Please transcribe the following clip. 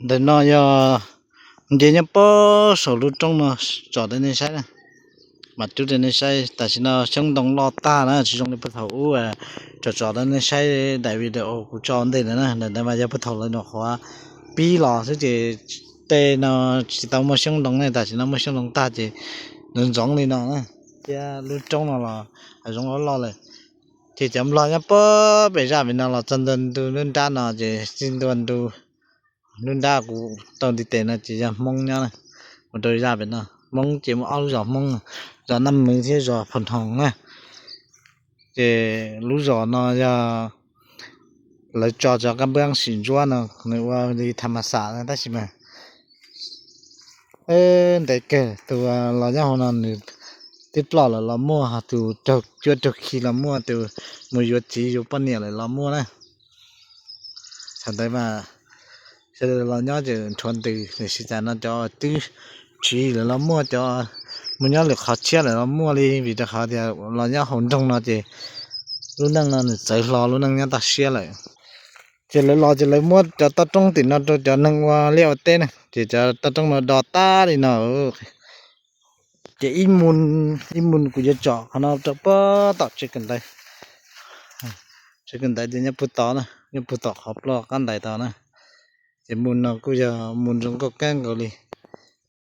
Ntawm no yog nce nyob puag saum lub roob no tsom rau nej saib na, mam rub rau nej saib. Tam sim no xyoob ntoo loj tag na, tsis zoo li puag thaum ub tsom tsom rau nej saib daim video kuv tso ntej ntawd na. Ntawm ntawd mas yog puag thaum lawv nyuam qhuav pib los xwb ces tej no tsis tau muaj xyoob ntoo ne, tam sim no muaj xyoob ntoo tag ces ntxoov ntxoov li no na. Thiab lub roob no los hav zoov loj loj lawm. Ces cov nplog nyob puag pem zaj pem no los txog ntua ntu lub nrab no ces txij ntua ntu lub nrab kuv tau ntiv tes no ces yog Hmoob nyob na. Mus rau zaj pem no Hmoob ces muaj ob lub zos Hmoob, zos Naj Mws thiab zos Pham Hoos na. Ces lub zos no yog lawv tso cov kab npab sim ntsuab no nws ua li tham mas xam na, tab sis mas ntev kawg. Tus los nyob hauv no nws twb ploj lawm los muaj, tus raug cuab raug khi los muaj, tus mus yuav txiv yuav poj niam lawm los muaj na. Thaum ntawd mas sawv daws los nyob ces nrhuav ntws, tiam sis cas no cov twb tsiv lawm los muaj, cov mus nyob lwm qhov tshiab lawm los muaj li, vim rau qhov tias los nyob hauv nroog no ces lub neej no nws txawv hlo lub neej nyob toj siab lawm. Ces lawv los ces lawv muab cov toj roob tim no rau cov neeg ua liaj ua teb na, ces cov toj roob no do tag li no. Ces ib mus, ib mus kuv yuav tsom qhov no rau puag tom tsev kawm ntawv. Tsev kawm ntawv ces nyob puag tod na, nyob puag tom qhov ploj qab ntais tod na. Ces mus no kuj yog mus zoo nkauj kab nkaus li.